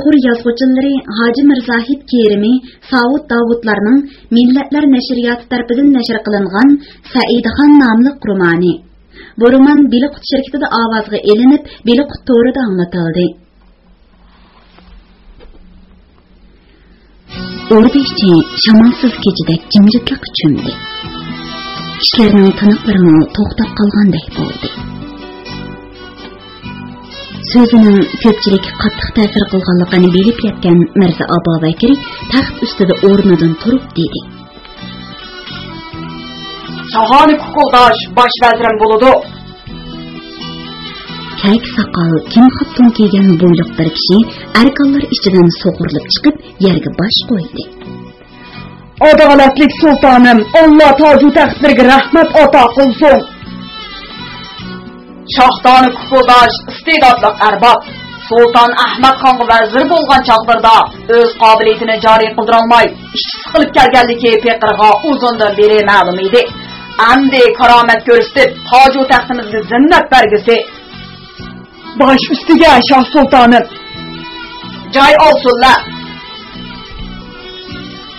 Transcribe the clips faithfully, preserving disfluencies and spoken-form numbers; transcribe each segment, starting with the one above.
مەشھۇر يازغۇچىلىرى ھاجى مىرزاھىت كېرىمى، ساۋۇت داۋۇتلارنىڭ مىللەتلەر نەشرىياتى تەرىپىدىن نەشر قىلىنغان سەئىدخان ناملىق رومانى. بۇ رومان بىلىقۇت شىركىتىدە ئاۋازغا ئېلىنىپ، بىلىقۇت تورىدا ئاڭلىتىلدى. ئوردا ئىچى شامالسىز كېچىدەك جىمجىتلىققا چۆمدى. كىشىلەرنىڭ تىنىقلىرىمۇ توختاپ قالغاندەك بولدى. سۆزىنىڭ كۆپچىلىككە قاتتىق تەسىر قىلغانلىقىنى بىلىپ يەتكەن مىرزا ئابابەكرى تەخت ئۈستىدە ئورنىدىن تۇرۇپ دېدى. شاھانە كۇكۇلداش باش ۋەزىرىم بولىدۇ. كەكە ساقال، كىم خاپتۇن كىيگەن بويلۇق بىر كىشى ئەركانلار ئىچىدىن سۇغۇرۇلۇپ چىقىپ، يەرگە باش قويدى. ئادالەتلىك سۇلتانىم، ئاللا تاجۇ تەختلىرىگە رەھمەت ئاتا قىلسۇن. شاھدانە كۇكۇلداش ئىستېداتلىق ئەرباب، سۇلتان ئەھمەتخانغا ۋەزىر بولغان چاغلىرىدا ئۆز قابىلىيىتىنى جارى قىلدۇرالماي، ئىشچى سىقىلىپ كەلگەنلىكى پېقىرغا ئۇزۇندىن بېرى مەلۇم ئىدى. ئەمدى كارامەت كۆرسىتىپ، تاجۇ تەختىمىزگە زىننەت بەرگۈسى. باش ئۈستىگە، شاھ سۇلتانىم. جاي ئالسۇنلا.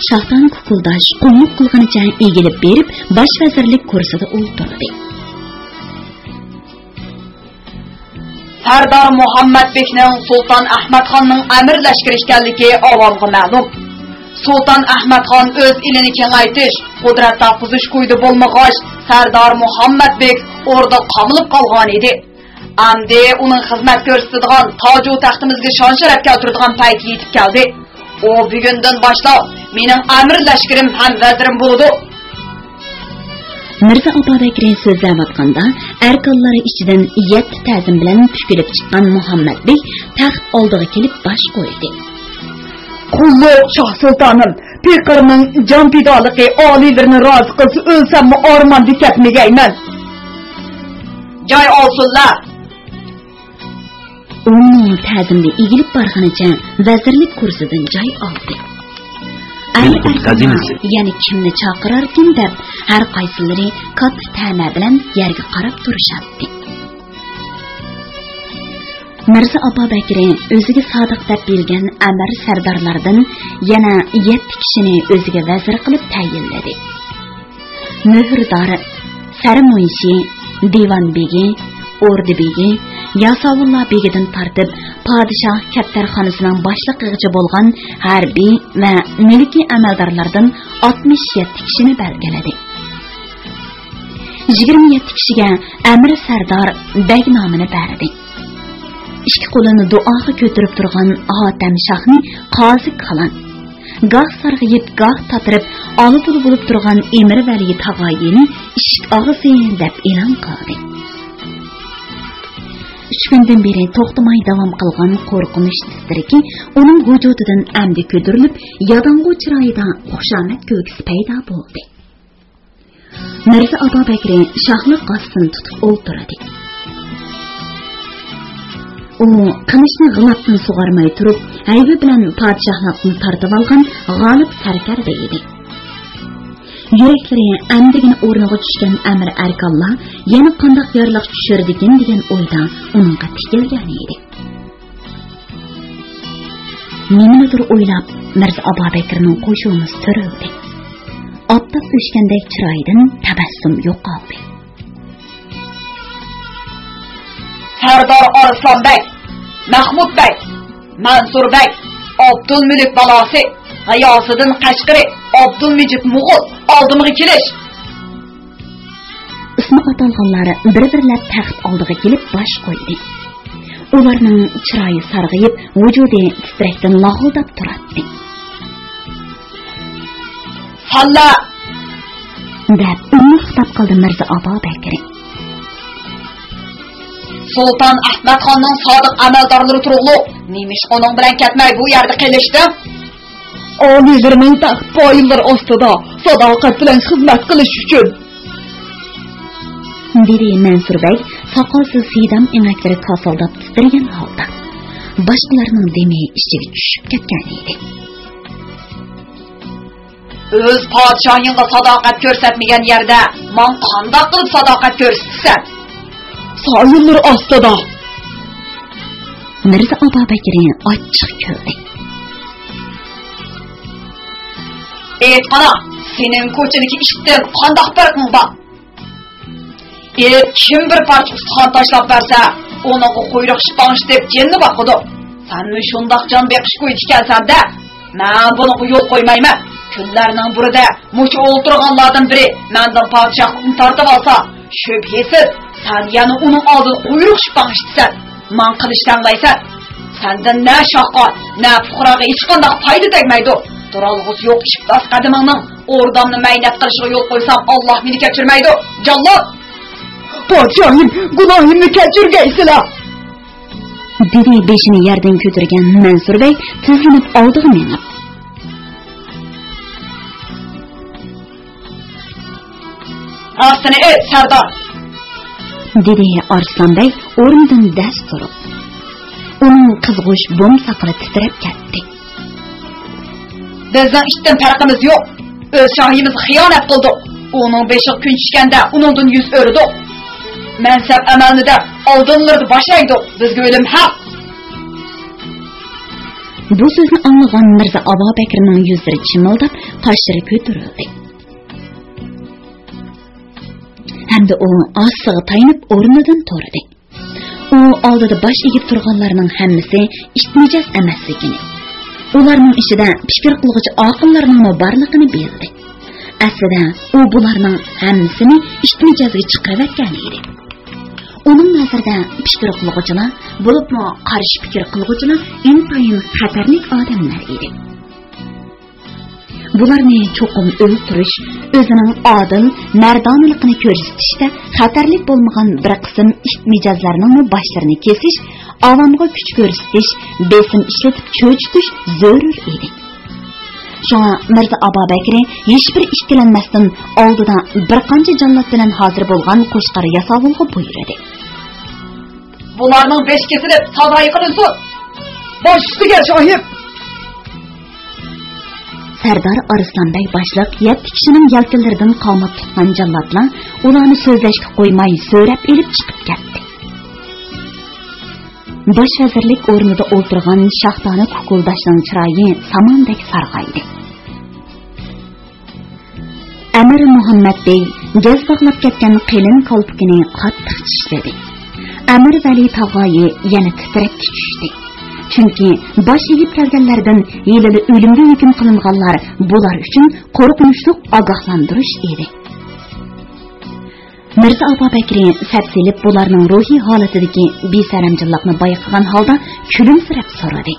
شاھدانە كۇكۇلداش قۇللۇق قىلغىنىچە ئېگىلىپ بېرىپ، باش ۋەزىرلىك كۇرسىدا ئولتۇردى. سەردار مۇھەممەد بېكنىڭ سۇلتان ئەھمەتخاننىڭ ئەمىر لەشكىرى ئىكەنلىكى ئاۋامغا مەلۇم. سۇلتان ئەھمەتخان ئۆز ئېلىنى كېڭەيتىش، قۇدرەت تاپقۇزۇش كويىدا بولمىغاچ، سەردار مۇھەممەد بېك ئوردا قامىلىپ قالغان ئىدى. ئەمدى ئۇنىڭ خىزمەت كۆرسىتىدىغان، تاجۇ تەختىمىزگە شان-شەرەپ كەلتۈرىدىغان پەيتى يېتىپ كەلدى. ئۇ بۈگۈندىن باشلاپ مېنىڭ ئەمىر لەشكىرىم ھەم ۋەزىرىم بولىدۇ. مىرزا ئابابەكرى سۆزلەۋاتقاندا، ئەركانلار ئىچىدىن يەتتە تەزىم بىلەن پۈكۈلۈپ چىققان مۇھەممەد بېگ تەخت ئالدىغا كېلىپ باش قويدى. قۇللۇق، شاھ سۇلتانىم، پېقىرنىڭ جان پىدالىقى ئالىيلىرىنى رازى قىلسا، ئۆلسەممۇ ئارماندا كەتمىگەيمەن. جاي ئالسۇنلا. ئۇمۇ تەزىمدە ئېگىلىپ بارغىنىچە ۋەزىرلىك كۇرسىدىن جاي ئالدى. ئەمىر ئەركانلار يەنە كىمنى چاقىراركىن دەپ، ھەر قايسىلىرى كاتتا تەمە بىلەن يەرگە قاراپ تۇرۇشاتتى. مىرزا ئابابەكرى ئۆزىگە سادىق دەپ بىلگەن ئەمىر سەردارلاردىن يەنە يەتتە كىشىنى ئۆزىگە ۋەزىر قىلىپ تەيىنلىدى. مۆھۈردار، سەرمۇنشى، دىۋان بېگى، ئوردا بېگى، ياساۋۇللار بېگىدىن تارتىپ، پادىشاھ كەپتەرخانىسىنىڭ باشلىقىغىچە بولغان ھەربىي ۋە مۈلكىي ئەمەلدارلاردىن ئاتمىش يەتتە كىشىنى بەلگىلىدى. يىگىرمە يەتتە كىشىگە ئەمىر سەردار بەگ نامىنى بەردى. ئىككى قولىنى دۇئاغا كۆتۈرۈپ تۇرغان ھاتەم شاھنى قازى كالان، گاھ سارغىيىپ، گاھ تاتىرىپ، ئالا-بۇلا بولۇپ تۇرغان ئېمىر ۋەلى تاغايىنى ئىشىك ئاغزى دەپ ئېلان قىلدى. ئۈچ كۈندىن بېرى توختىماي داۋام قىلغان قورقۇنچ تىترىكى ئۇنىڭ ۋۇجۇدىدىن ئەمدى كۆتۈرۈلۈپ، ياداڭغۇ چىرايىدا خۇشامەت كۈلكىسى پەيدا بولدى. مىرزا ئابابەكرى شاھلىق غاستىنى تۇتۇپ ئولتۇردى. ئۇ قىلىچنى غىلاپتىن سۇغارماي تۇرۇپ، ھەيۋە بىلەن پادىشاھلىقنى تارتىۋالغان غالىب سەركەردە ئىدى. يۈرەكلىرى ئەمدىگىنە ئورنىغا چۈشكەن ئەمىر ئەركانلار يەنە قانداق يارىلىق چۈشۈرىدىكىن دېگەن ئويدا ئۇنىڭغا تىكىلگەن ئىدى. نېمىنىدۇر ئويلاپ، مىرزا ئابابەكرىنىڭ قوشۇمىسى تۈرۈلدى. ئاپتاپ ئۆچكەندەك چىرايىدىن تەبەسسۇم يوقالدى. سەردار ئارسلان بەگ، مەخمۇت بەگ، مەنسۇر بەگ، ئابدۇلمۈلۈك بالاسى، غىياسىدىن قەشقىرى، ئابدۇلمىجىت موغۇل، ئالدىمغا كېلىش! ئىسمى ئاتالغانلار بىر-بىرلەپ تەخت ئالدىغا كېلىپ باش قويدى. ئۇلارنىڭ چىرايى سارغىيىپ، ۋۇجۇدى تىترەكتىن لاغۇلداپ تۇراتتى. ساللا! دەپ ئۈنلۈك خىتاب قىلدى مىرزا ئابابەكرى. سۇلتان ئەھمەتخاننىڭ سادىق ئەمەلدارلىرى تۇرۇقلۇق، نېمىشقا ئۇنىڭ بىلەن كەتمەي بۇ يەردە قېلىشتىڭ؟ ئالىيلىرىنىڭ تەخت پايىلىرى ئاستىدا ساداقەت بىلەن خىزمەت قىلىش ئۈچۈن. دېدى مەنسۇر بەگ ساقالسىز سىدام ئېڭەكلىرى كاسىلداپ تىترىگەن ھالدا. باشقىلارنىڭ دېمى ئىچىگە چۈشۈپ كەتكەن ئىدى. ئۆز پادىشاھىڭغا ساداقەت كۆرسەتمىگەن يەردە ماڭا قانداق قىلىپ ساداقەت كۆرسىتىسەن؟ سايىللىرى ئاستىدا. مىرزا ئابابەكرى ئاچچىق كۈلدى. ئېيتقىنا، سېنىڭ كوچىدىكى ئىتتىن قانداق پەرقىڭ بار؟ ئىت كىم بىر پارچە ئۇستىخان تاشلاپ بەرسە، ئۇنىڭغا قۇيرۇق شىپاڭ ئىشلىتىپ جېنىنى باقىدۇ. سەنمۇ شۇنداق جان بېقىش كويىدا ئىكەنسەن-دە. مەن بۇنىڭغا يول قويمايمەن. كۈنلەرنىڭ بىرىدە مۇشۇ ئولتۇرغانلاردىن بىرى مەندىن پادىشاھلىقنى تارتىۋالسا، شۈبھىسىز، سەن يەنە ئۇنىڭ ئالدىدا قۇيرۇق شىپاڭ ئىشلىتىسەن. ماڭا قىلىچ تەڭلەيسەن. سەندىن نە شاھقا، نە پۇقراغا ھېچقانداق پايدا تەگمەيدۇ. تۇرالغۇسى يوق ئىپلاس قەدىمىڭنىڭ ئوردامنى مەينەت قىلىشىغا يول قويسام، ئاللا مېنى كەچۈرمەيدۇ. جاللات! پادىشاھىم، گۇناھىمنى كەچۈرگەيسىلە! دېدى بېشىنى يەردىن كۆتۈرگەن مەنسۇر بەگ تىزلىنىپ ئالدىغا مېڭىپ. راستىنى ئېيت، سەردار! دېدى ئارسلان بەگ ئورنىدىن دەس تۇرۇپ. ئۇنىڭ قىزغۇچ بوم ساقىلى تىترەپ كەتتى. بىزنىڭ ئىتتىن پەرقىمىز يوق. ئۆز شاھىمىزغا خىيانەت قىلدۇق. ئۇنىڭ بېشىغا كۈن چۈشكەندە ئۇنىڭدىن يۈز ئۆرۈدۇق. مەنسەپ ئەمەلنى دەپ ئالدىنلىرىدا باش ئەگدۇق. بىزگە ئۆلۈم ھەق. بۇ سۆزنى ئاڭلىغان مىرزا ئابابەكرىنىڭ يۈزلىرى چىمىلداپ، قاشلىرى كۆتۈرۈلدى. ھەمدە ئۇ ئاسىغا تايىنىپ ئورنىدىن تۇردى. ئۇ ئالدىدا باش ئېگىپ تۇرغانلارنىڭ ھەممىسى ئىت مىجەز ئەمەسلىكىنى، ئۇلارنىڭ ئىچىدە پىكىر قىلغۇچى ئاقىللارنىڭمۇ بارلىقىنى بىلدى. ئەسلىدە ئۇ بۇلارنىڭ ھەممىسىنى ئىت مىجەزگە چىقىرىۋەتكەن ئىدى. ئۇنىڭ نەزىرىدە پىكىر قىلغۇچىلار، بولۇپمۇ قارشى پىكىر قىلغۇچىلار ئىنتايىن خەتەرلىك ئادەملەر ئىدى. بۇلارنى چوقۇم ئۆلتۈرۈش، ئۆزىنىڭ ئادىل، مەردانىلىقىنى كۆرسىتىشتە خەتەرلىك بولمىغان بىر قىسىم ئىت مىجەزلەرنىڭمۇ باشلىرىنى كېسىش، ئاۋامغا كۈچ كۆرسىتىش، بېسىم ئىشلىتىپ چۆچۈتۈش زۆرۈر ئىدى. شۇڭا مىرزا ئابابەكرى ھېچبىر ئىككىلەنمەستىن ئالدىدا بىر قانچە جاللات بىلەن ھازىر بولغان قوچقار ياساۋۇلغا بۇيرۇدى. بۇلارنىڭ بېشى كېسىلىپ، سادايى قىلىنسۇن! باش ئۈستىگە، شاھىم! سەردار ئارسلان بەگ باشلىق يەتتە كىشىنىڭ يەلكىلىرىدىن قامات تۇتقان جاللاتلار ئۇلارنى سۆزلەشكە قويماي سۆرەپ ئېلىپ چىقىپ كەتتى. باش ۋەزىرلىك ئورنىدا ئولتۇرغان شاھدانە كۇكۇلداشنىڭ چىرايى ساماندەك سارغايدى. ئەمىر مۇھەممەد بەگ گەز باغلاپ كەتكەن قېلىن كالپۇكىنى قاتتىق چىشلىدى. ئەمىر ۋەلى تاغايى يەنە تىترەككە چۈشتى. چۈنكى باش ئېگىپ كەلگەنلەردىن ھېلىلا ئۆلۈمگە ھۆكۈم قىلىنغانلار بۇلار ئۈچۈن قورقۇنچلۇق ئاگاھلاندۇرۇش ئىدى. مىرزا ئابابەكرى سەپسېلىپ بۇلارنىڭ روھىي ھالىتىدىكى بىسەرەمجانلىقنى بايقىغان ھالدا كۈلۈمسىرەپ سورىدى.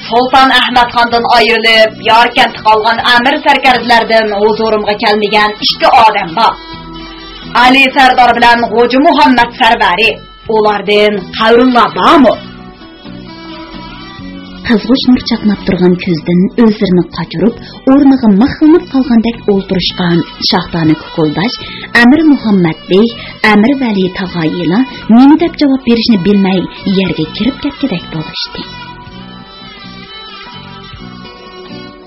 سۇلتان ئەھمەدخاندىن ئايرىلىپ، ياركەنتتە قالغان ئەمىر سەركەردىلەردىن ھۇزۇرۇمغا كەلمىگەن ئىككى ئادەم بار. ئەلى سەردار بىلەن غوجا مۇھەممەد سەرۋەرى. ئۇلاردىن خەۋىرىڭلار بارمۇ؟ قىزغۇچ نۇر چاقناپ تۇرغان كۆزىدىن ئۆزلىرىنى قاچۇرۇپ، ئورنىغا مىخلىنىپ قالغاندەك ئولتۇرۇشقان شاھدانە كۇكۇلداش ئەمىر مۇھەممەد بەگ، ئەمىر ۋەلى تاغايىلار نېمە دەپ جاۋاب بېرىشنى بىلمەي يەرگە كىرىپ كەتكۈدەك بولۇشتى.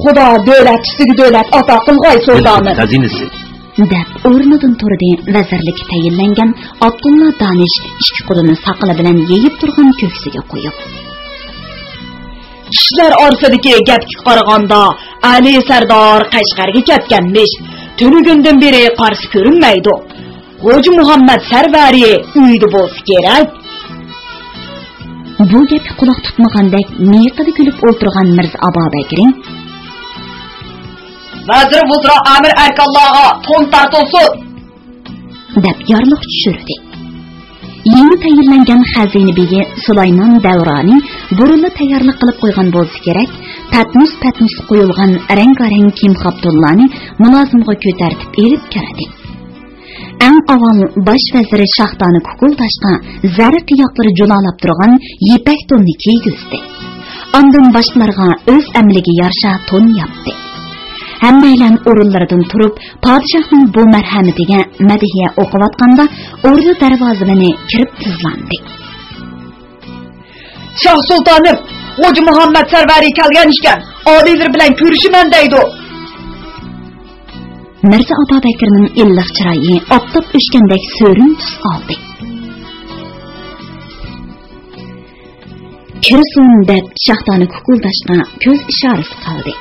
خۇدا دۆلەت ئۈستىگە دۆلەت ئاتا قىلغاي، سۇلتانىم! خەزىنىسى. دەپ ئورنىدىن تۇردى، ۋەزىرلىككە تەيىنلەنگەن ئابدۇللا دانىش ئىككى قولىنى ساقىلى بىلەن يېيىپ تۇرغان كۆكسىگە قويۇپ. كىشىلەر ئارىسىدىكى گەپكە قارىغاندا، ئەلى سەردار قەشقەرگە كەتكەنمىش، تۈنۈگۈندىن بېرى قارىسى كۆرۈنمەيدۇ. غوجا مۇھەممەد سەرۋەرى ئۆيدە بولسا كېرەك. بۇ گەپكە قۇلاق تۇتمىغاندەك مىيىقىدا كۈلۈپ ئولتۇرغان مىرزا ئابابەكرى، ۋەزىر ۋۇزرا ئەمىر ئەركانلارغا تون تارتىلسۇن! دەپ يارلىق چۈشۈردى. يېڭى تەيىنلەنگەن خەزىنە بېگى سۇلايمان دەۋرانى بۇرۇنلا تەييارلىق قىلىپ قويغان بولسا كېرەك، پەتنۇس-پەتنۇس قويۇلغان رەڭگارەڭ كىيىم-خاپتۇللارنى مۇلازىمغا كۆتەرتىپ ئېلىپ كىردى. ئەڭ ئاۋۋال باش ۋەزىر شاھدانە كۇكۇلداشقا زەر قىياقلىرى جۇلالاپ تۇرغان يىپەك توننى كىيگۈزدى. ئاندىن باشقىلارغا ئۆز ئەمىلىگە يارىشا تون ياپتى. ھەممەيلەن ئورۇنلىرىدىن تۇرۇپ، پادىشاھنىڭ بۇ مەرھەمىتىگە مەدھىيە ئوقۇۋاتقاندا، ئوردا دەرۋازىمىنى كىرىپ تىزلاندى. شاھ سۇلتانىم، غوجا مۇھەممەد سەرۋەرى كەلگەن ئىكەن، ئالىيلىرى بىلەن كۆرۈشىمەن دەيدۇ. مىرزا ئابابەكرىنىڭ ئىللىق چىرايى ئاپتاپ ئۆچكەندەك سۆرۈن تۈس ئالدى. كىرسۇن دەپ شاھدانە كۇكۇلداشقا كۆز ئىشارىسى قىلدى.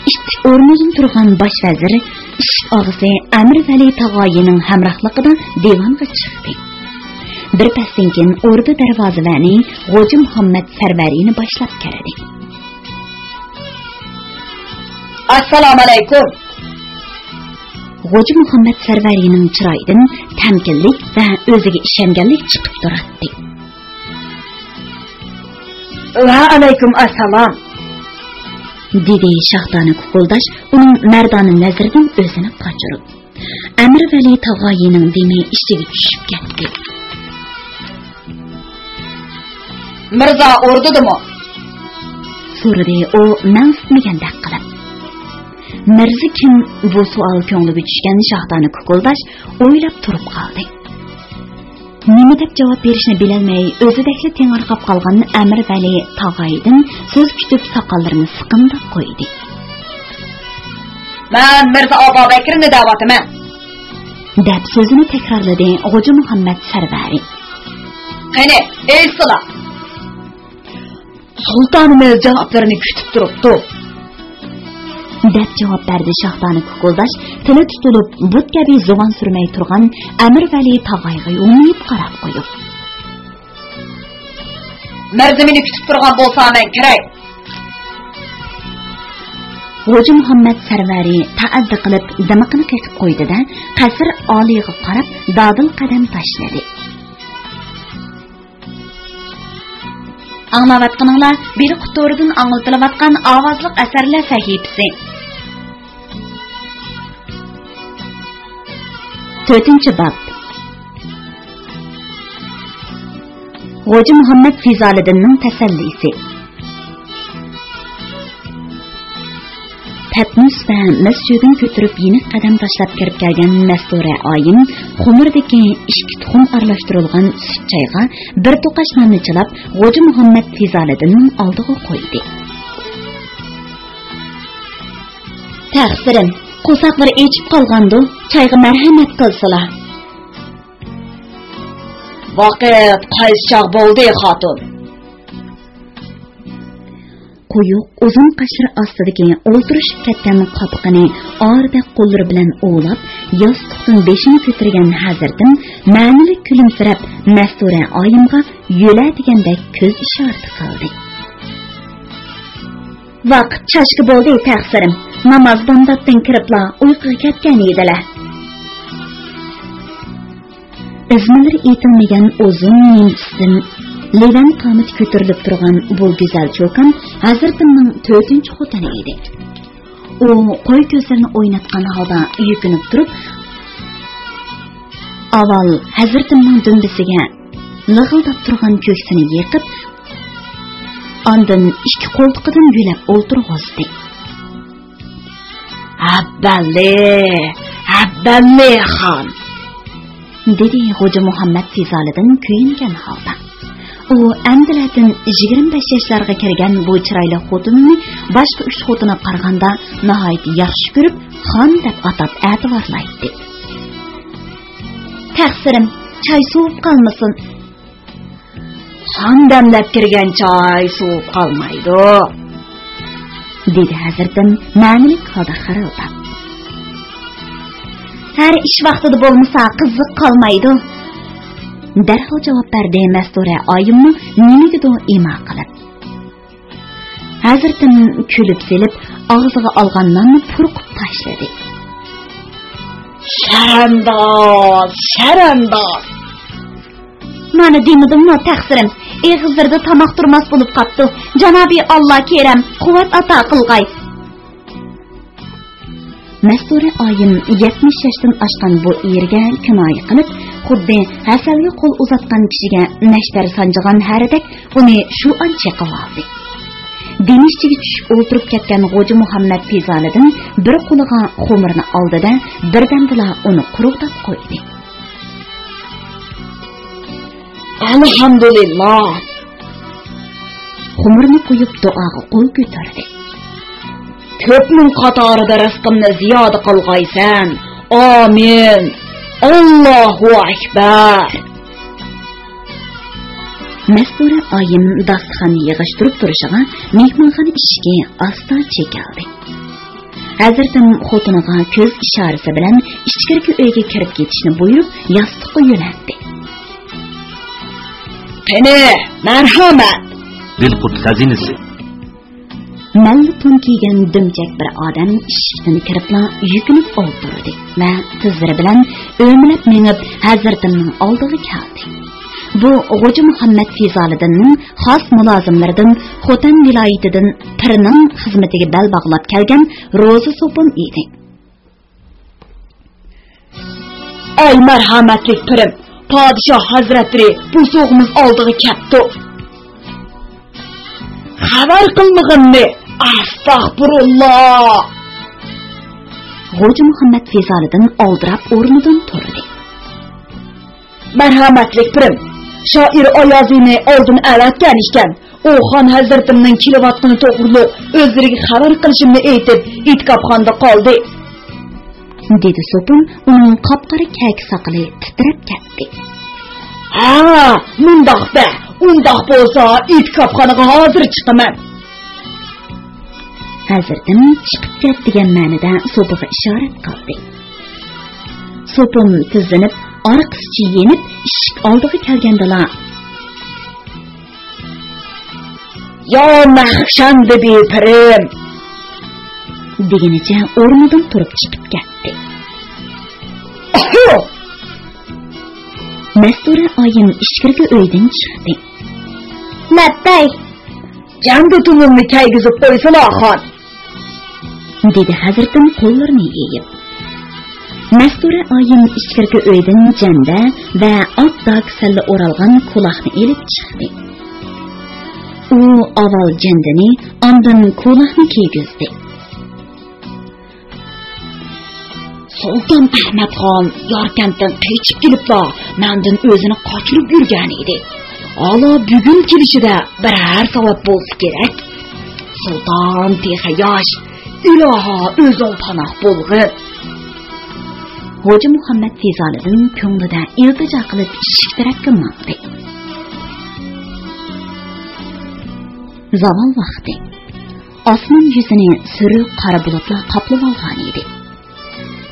ئىتتىك ئورنىدىن تۇرغان باش ۋەزىر ئىشىك ئاغىسى ئەمىر ۋەلى تاغايىنىڭ ھەمراھلىقىدا دىۋانغا چىقتى. بىر پەستىن كېيىن ئوردا دەرۋازىۋەنى غوجا مۇھەممەد سەرۋەرىنى باشلاپ كىردى. ئەسسالامۇئەلەيكۇم. غوجا مۇھەممەد سەرۋەرىنىڭ چىرايىدىن تەمكىنلىك ۋە ئۆزىگە ئىشەنگەنلىك چىقىپ تۇراتتى. ۋەئەلەيكۇم ئەسسالام، دېدى شاھدانە كوكۇلداش ئۇنىڭ مەردانە نەزىرىدىن ئۆزىنى قاچۇرۇپ. ئەمىر ۋەلى تاغايىنىڭ دېمى ئىچىگە چۈشۈپ كەتتى. مىرزا ئوردىدىمۇ؟ سورىدى ئۇ مەنسىتمىگەندەك قىلىپ. مىرزا كىم؟ بۇ سوئال كۆڭلىگە چۈشكەن شاھدانە كوكۇلداش ئويلاپ تۇرۇپ قالدى. نېمە دەپ جاۋاب بېرىشنى بىلەلمەي، ئۆزىدەكلا تېڭىرقاپ قالغان ئەمىر ۋەلى تاغايدىن سۆز كۈتۈپ، ساقاللىرىنى سىقىمداپ قويدى. مەن مىرزا ئابابەكرىنى دەۋاتىمەن، دەپ سۆزىنى تەكرارلىدى غوجا مۇھەممەد سەرۋەرى. قېنى، ئېيتسىلا! سۇلتانىمىز جانابلىرىنى كۈتۈپ تۇرۇپتۇ، دەپ جاۋاب بەردى شاھدانە كوكۇلداش تىلى تۇتۇلۇپ، بۇت كەبى زۇۋان سۈرمەي تۇرغان ئەمىر ۋەلى تاغايغا يومىيىپ قاراپ قويۇپ. مىرزا مېنى كۈتۈپ تۇرغان بولسا، مەن كىرەي. غوجا مۇھەممەد سەرۋەرى تەئەددى قىلىپ دىمىقىنى قېقىپ قويدى-دە، قەسىر ئالىيىغا قاراپ دادىل قەدەم تاشلىدى. ئاڭلاۋاتقىنىڭلار بېلىق تورىدىن ئاڭلىتىلىۋاتقان ئاۋازلىق ئەسەرلەر سەھىپىسى. تۆتىنچى باب. غوجا مۇھەممەد فىزالىدىننىڭ تەسەللىسى. پەتنۇس ۋە مەس چۆگۈن كۆتۈرۈپ يېنىك قەدەم تاشلاپ كىرىپ كەلگەن مەستۇرە ئايىم خۇمۇردىكى ئىككى تۇخۇم ئارىلاشتۇرۇلغان سۈت چايغا بىر توقاچ ناننى چىلاپ، غوجا مۇھەممەد فىزالىدىننىڭ ئالدىغا قويدى. تەقسىرىم، قورساقلىرى ئېچىپ قالغاندۇ، چايغا مەرھەمەت قىلسىلا. ۋاقىت قايسى چاغ بولدى، خاتۇن؟ قويۇق ئۇزۇن قاشلىرى ئاستىدىكى ئولتۇرۇشۇپ كەتكەن قاپىقىنى ئارىدەك قوللىرى بىلەن ئوۋلاپ، ياستۇقتىن بېشىنى كۆتۈرگەن ھەزرىتىم مەنىلىك كۈلۈمسىرەپ، مەستۇرە ئايىمغا يۆلە دېگەندەك كۆز ئىشارىتى قىلدى. ۋاقىت چاشكا بولدى، تەقسىرىم. ناماز بامداتتىن كىرىپلا ئۇيقۇغا كەتكەن ئىدىلە. ئىزمىلىرى ئېيتىلمىگەن ئۇزۇن نىمچىسىدىن لىۋەن قامىتى كۆتۈرۈلۈپ تۇرغان بۇ گۈزەل چوكان ھەزرىتىمنىڭ تۆتىنچى خوتۇنى ئىدى. ئۇ قوي كۆزلىرىنى ئويناتقان ھالدا يۈكۈنۈپ تۇرۇپ، ئاۋۋال ھەزرىتىمنىڭ دۈمبىسىگە لىغىلداپ تۇرغان كۆكسىنى يېقىپ، ئاندىن ئىككى قولتۇقىدىن يۆلەپ ئولتۇرغۇزدى. «ھەببەللى، ھەببەللى خان!» دېدى غوجا مۇھەممەد فىزالىدىن كۆيۈنگەن ھالدا. ئۇ ئەمدىلەتىن يىگىرمە بەش ياشلارغا كىرگەن بۇ چىرايلىق خوتۇنىنى باشقا ئۈچ خوتۇنغا قارىغاندا ناھايىتى ياخشى كۆرۈپ، خان دەپ ئاتاپ ئەتىۋارلايتتى. «تەقسىرىم، چاي سوۋۇپ قالمىسۇن.» «خان دەملەپ كىرگەن چاي سوۋۇپ قالمايدۇ.» دېدى ھەزرىتىم مەنىلىك ھالدا خىرىلداپ. «ھەر ئىش ۋاقتىدا بولمىسا قىزىق قالمايدۇ.» دەرھال جاۋاب بەردى مەستۇرە ئايىممۇ نېمىگىدۇ ئىما قىلىپ. ھەزرىتىم كۈلۈپ سېلىپ، ئاغزىغا ئالغان ناننى پۇرقۇپ تاشلىدى. «شەرەنداز، شەرەنداز!» «مانا دېمىدىممۇ، تەقسىرىم، ئېغىزلىرىدا تاماق تۇرماس بولۇپ قاپتۇ. جانابىي ئاللا كېرەم، قۇۋۋەت ئاتا قىلغاي.» مەستۇرە ئايىم يەتمىش ياشتىن ئاشقان بۇ ئېرىگە كىنايە قىلىپ، خۇددى ھەسەلگە قول ئۇزاتقان كىشىگە نەشتەر سانجىغان ھەرىدەك ئۇنى شۇ ئان چېقىۋالدى. دېمى ئىچىگە چۈشۈپ ئولتۇرۇپ كەتكەن غوجا مۇھەممەد پىزالىدىن بىر قولىغا خۇمۇرنى ئالدى-دە، بىردەمدىلا ئۇنى قۇرۇقداپ قويدى. ئەلھەمدۇلىللا! خۇمۇرنى قويۇپ، دۇئاغا قول كۆتۈردى. كۆپنىڭ قاتارىدا رىزقىمنى زىيادە قىلغايسەن. ئامىن. ئاللاھۇ ئەكبەر. مەستۇرە ئايىم داستىخان يىغىشتۇرۇپ تۇرۇشىغا، مېھمانخانا ئىشىكى ئاستا چېكىلدى. ھەزرىتىم خوتۇنىغا كۆز ئىشارىسى بىلەن ئىچكىرىكى ئۆيگە كىرىپ كېتىشنى بۇيرۇپ، ياستۇققا يۆلەندى. قېنى، مەرھەمەت! دىلقۇت خەزىنىسى. مەللە تون كىيگەن دۈمچەك بىر ئادەم ئىشىكتىن كىرىپلا يۈكۈنۈپ ئولتۇردى ۋە تىزلىرى بىلەن ئۆمىلەپ مېڭىپ، ھەزرىتىمنىڭ ئالدىغا كەلدى. بۇ غوجا مۇھەممەد فىزالىدىننىڭ خاس مۇلازىملىرىدىن، خوتەن ۋىلايىتىدىن پىرنىڭ خىزمىتىگە بەل باغلاپ كەلگەن روزى سوپۇن ئىدى. ئەي مەرھەمەتلىك پىرىم، پادىشاھ ھەزرەتلىرى بۇ سوغىمىز ئالدىغا كەپتۇ. خەۋەر قىلمىغىننى، ئەستەغپۇرۇللا! غوجا مۇھەممەد فىزالىدىن ئالدىراپ ئورنىدىن تۇردى. مەرھەمەتلىك پىرىم، شائىر ئايازىنى ئالدىن ئەۋەتكەن ئىكەن، ئۇ خان ھەزرىتىمنىڭ كېلىۋاتقىنى توغرۇلۇق ئۆزلىرىگە خەۋەر قىلىشىمنى ئېيتىپ، ئېتىكاپخانىدا قالدى. دېدى سوپۇن، ئۇنىڭ قاپقارا كەكە ساقىلى تىترەپ كەتتى. ھە، مۇنداق دە، ئۇنداق بولسا ئېتىكاپخانىغا ھازىر چىقىمەن. ھەزرىتىم چىقىپ كەت دېگەن مەنىدە سوپىغا ئىشارەت قىلدى. سوپۇن تىزلىنىپ، ئارقىسىچە يېنىپ، ئىشىك ئالدىغا كەلگەندىلا، يا نەخشەندە بىپىرىم! دېگىنىچە ئورنىدىن تۇرۇپ چىقىپ كەتتى. مەستۇرە ئايىم ئىچكىرىكى ئۆيدىن چىقتى. لەببەي! جەندە تۇمۇمنى كەيگۈزۈپ قويسىلا، خان! دېدى ھەزرىتىم قوللىرىنى يېيىپ. مەستۇرە ئايىم ئىچكىرىكى ئۆيدىن جەندە ۋە ئاق داك سەللە ئورالغان كۇلاقنى ئېلىپ چىقتى. ئۇ ئاۋۋال جەندىنى، ئاندىن كۇلاقنى كىيگۈزدى. سۇلتان ئەھمەتخان ياركەنتتىن قېچىپ كېلىپلا، مەندىن ئۆزىنى قاچۇرۇپ يۈرگەن ئىدى. ئالا بۈگۈن كېلىشىدە بىرەر سەۋەب بولسا كېرەك. سۇلتان تېخى ياش، ئىلاھا ئۆزۈڭ پاناھ بولغىن. غوجا مۇھەممەد فىزالىدىن كۆڭلىدە ئىلتىجا قىلىپ ئىشىك تەرەپكە ماڭدى. زاۋال ۋاقتى. ئاسمان يۈزىنى سۈرۈك قارا بۇلۇتلار قاپلىۋالغان ئىدى.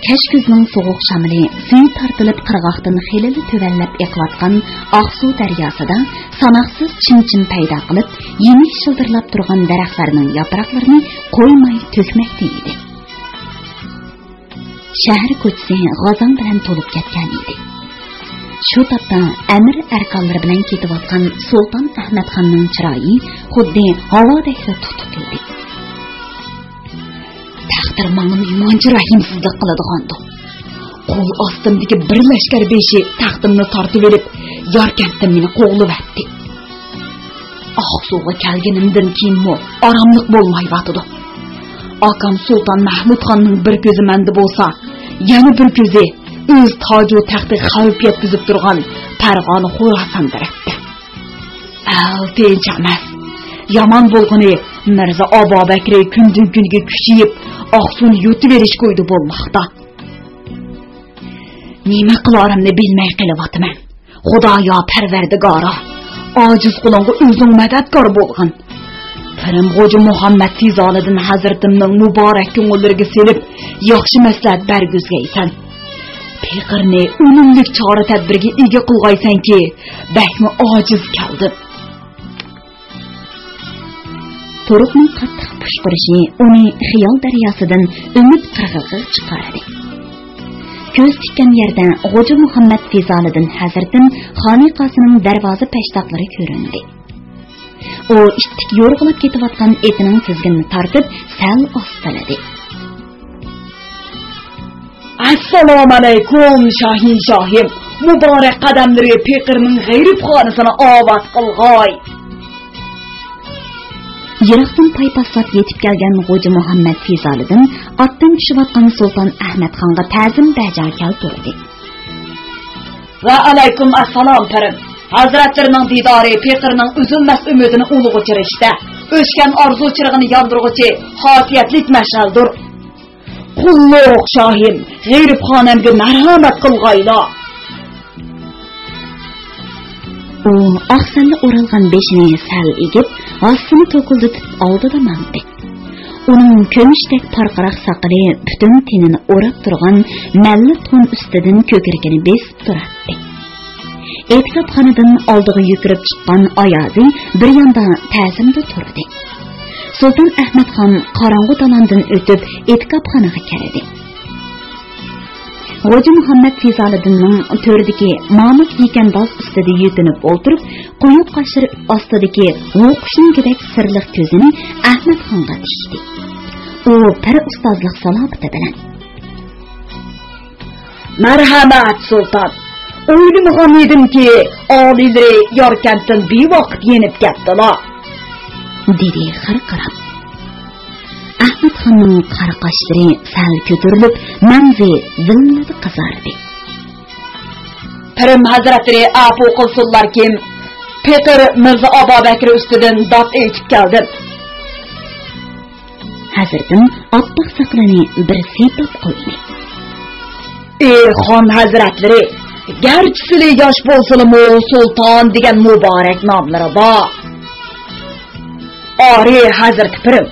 كەچ كۈزنىڭ سوغۇق شامىلى سۈيى تارتىلىپ قىرغاقتىن خېلىلا تۆۋەنلەپ ئېقىۋاتقان ئاقسۇ دەرياسىدا ساناقسىز چىم-چىم پەيدا قىلىپ، يېنىك شىلدىرلاپ تۇرغان دەرەخلەرنىڭ ياپراقلىرىنى قويماي تۆكمەكتە ئىدى. شەھەر كوچىسى غازاڭ بىلەن تولۇپ كەتكەن ئىدى. شۇ تاپتا ئەمىر ئەركانلىرى بىلەن كېتىۋاتقان سۇلتان ئەھمەتخاننىڭ چىرايى خۇددى ھاۋادەكلا تۇتۇق ئىدى. تەقدىر ماڭا نېمانچە رەھىمسىزلىك قىلىدىغاندۇ؟ قول ئاستىمدىكى بىر لەشكەر بېشى تەختىمنى تارتىۋېلىپ، ياركەنتتىن مېنى قوغلىۋەتتى. ئاقسۇغا كەلگىنىمدىن كېيىنمۇ ئاراملىق بولمايۋاتىدۇ. ئاكام سۇلتان مەھمۇدخاننىڭ بىر كۆزى مەندە بولسا، يەنە بىر كۆزى ئۆز تاجۇ تەختىگە خەۋپ يەتكۈزۈپ تۇرغان پەرغانە خوراسان تەرەپتە. ئەلتىنچ ئەمەس. يامان بولغىنى، مىرزا ئابابەكرى كۈندىن-كۈنگە كۈچىيىپ، ئاقسۇنى يۇتۇۋېلىش كويىدا بولماقتا. نېمە قىلارىمنى بىلمەي قېلىۋاتىمەن. خۇدايا پەرۋەردىگارا، ئاجىز قۇلۇڭغا ئۆزۈڭ مەدەتكار بولغىن. پىرىم غوجا مۇھەممەد فىزالىدىن ھەزرىتىمنىڭ مۇبارەك كۆڭۈللىرىگە سېلىپ، ياخشى مەسلىھەت بەرگۈزگەيسەن. پېقىرنى ئۈنۈملۈك چارە-تەدبىرگە ئىگە قىلغايسەنكى، بەكمۇ ئاجىز كەلدىم. تۇرۇقنىڭ قاتتىق پۇشقۇرۇشى ئۇنى خىيال دەرياسىدىن ئۈمىد قىرغىقىغا چىقاردى. كۆز تىككەن يەردە غوجا مۇھەممەد فىزالىدىن ھەزرىتىم خانىقاسىنىڭ دەرۋازا پەشتاقلىرى كۆرۈندى. ئۇ ئىتتىك يورغىلاپ كېتىۋاتقان ئېتىنىڭ تىزگىنىنى تارتىپ، سەل ئاستىلىدى. ئەسسالامۇئەلەيكۇم، شاھىن شاھىم! مۇبارەك قەدەملىرى پېقىرنىڭ غېرىبخانىسىنى ئاۋات قىلغاي! يىراقتىن پايپاسلاپ يېتىپ كەلگەن غوجا مۇھەممەد فىزالىدىن ئاتتىن چۈشۈۋاتقان سۇلتان ئەھمەتخانغا تەزىم بەجا كەلتۈردى. ۋەئەلەيكۇم ئەسسالام، پىرىم. ھەزرەتلىرىنىڭ دىدارى پېقىرنىڭ ئۈزۈلمەس ئۈمىدىنى ئۇلىغا چىرىشتە، ئۆچكەن ئارزۇ چىرىغىنى ياندۇرغۇچى خاسىيەتلىك مەشئەلدۇر. قۇللۇق شاھىم، غېرىبخانەمگە مەرھەمەت قىلغايلا. ئۇ ئاق سەللە ئورالغان بېشىنى سەل ئېگىپ، ھاسىسىنى توكۇلدىتىپ ئالدىدا ماڭدى. ئۇنىڭ كۈمۈشتەك پارقىراق ساقىلى پۈتۈن تېنىنى ئوراپ تۇرغان مەللە تون ئۈستىدىن كۆكرىكىنى بېسىپ تۇراتتى. ئېتىكابخانىدىن ئالدىغا يۈگۈرۈپ چىققان ئايازى بىر ياندا تەزىمدە تۇردى. سۇلتان ئەھمەتخان قاراڭغۇ دالاندىن ئۆتۈپ ئېتىكابخانىغا كىردى. غوجا مۇھەممەد فىزالىدىننىڭ تۆردىكى مامۇت يېكەنداز ئۈستىدە يۈكۈنۈپ ئولتۇرۇپ، قويۇق قاشلىرى ئاستىدىكى ھۇۋقۇشنىڭكىدەك سىرلىق كۆزىنى ئەھمەتخانغا تىكتى. ئۇ پىر ئۇستازلىق سالاپىتى بىلەن: مەرھەمەت، سۇلتان. ئويلىمىغان ئىدىمكى، ئالىيلىرى ياركەنتتىن بىۋاقىت يېنىپ كەپتىلا، دېدى خىرقىراپ. ئەھمەتخاننىڭ قارا قاشلىرى سەل كۆتۈرۈلۈپ، مەڭزى زىللىدە قىزاردى. پىرىم ھەزرەتلىرى ئەپۇ قىلسۇنلاركىن، پېقىر مىرزا ئابابەكرى ئۈستىدىن داد ئېيتىپ كەلدىم. ھەزرىتىم ئاپئاق ساقىلىنى بىر سىيپاپ قويدى. ئى خان ھەزرەتلىرى، گەرچە سىلى ياش بولسىلىمۇ، سۇلتان دېگەن مۇبارەك ناملىرى بار. ئارى ھەزرىتى پىرىم.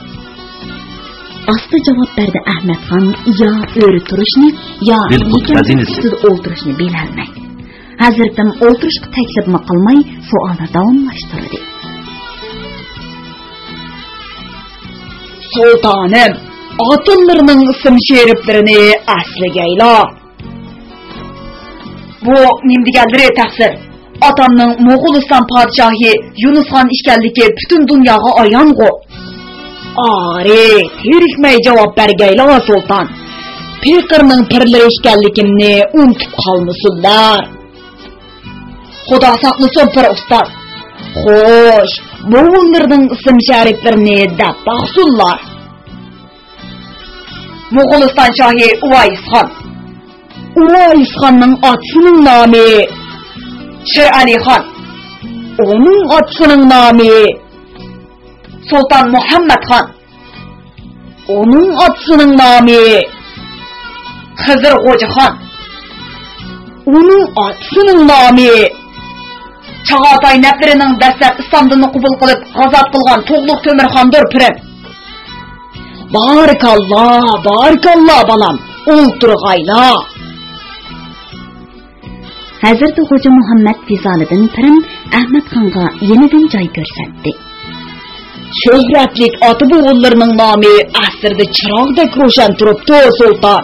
ئاستا جاۋاب بەردى ئەھمەتخان، يا ئۆرە تۇرۇشنى، يا يېكەن ئۈستىدە ئولتۇرۇشنى بىلەلمەي. ھەزرىتىم ئولتۇرۇشقا تەكلىپمۇ قىلماي، سوئالنى داۋاملاشتۇردى. سۇلتانىم، ئاتىلىرىنىڭ ئىسىم شېرىپلىرىنى ئەسلىگەيلا. بۇ نېمە دېگەنلىرى تەقسىر؟ ئاتامنىڭ موغۇلىستان پادىشاھى يۇنۇسخان ئىكەنلىكى پۈتۈن دۇنياغا ئايانغۇ. ئارى، تېرىكمەي جاۋاب بەرگەيلا، سۇلتان. پېقىرنىڭ پىرلىرى ئىكەنلىكىمنى ئۇنتۇپ قالمىسۇنلار. خۇدا ساقلىسۇن، پىر ئۇستاز. خوش، بوۋىلىرىنىڭ ئىسىم شەرىپلىرىنى دەپ باقسۇنلار. موغۇلىستان شاھى ئۇۋايسخان. ئۇۋايسخاننىڭ ئاتىسىنىڭ نامى شېرئەلىخان. ئۇنىڭ ئاتىسىنىڭ نامى سۇلتان مۇھەممەتخان. ئۇنىڭ ئاتىسىنىڭ نامى خىزىر غوجىخان. ئۇنىڭ ئاتىسىنىڭ نامى چاغاتاي نەپلىرىنىڭ دەسلەپ ئىسلام دىنىنى قوبۇل قىلىپ غازات قىلغان تۇغلۇق تۆمۈرخاندۇر، پىرىم. بارىكاللا، بارىكاللا، بالام، ئولتۇرغايلا. ھەزرىتى خوجا مۇھەممەد فىزالىدىن پىرىم ئەھمەتخانغا يېنىدىن جاي كۆرسەتتى. شۆھرەتلىك ئاتا-بوۋىلىرىنىڭ نامى ئەسىردە چىراغدەك روشەن تۇرۇپتۇ، سۇلتان.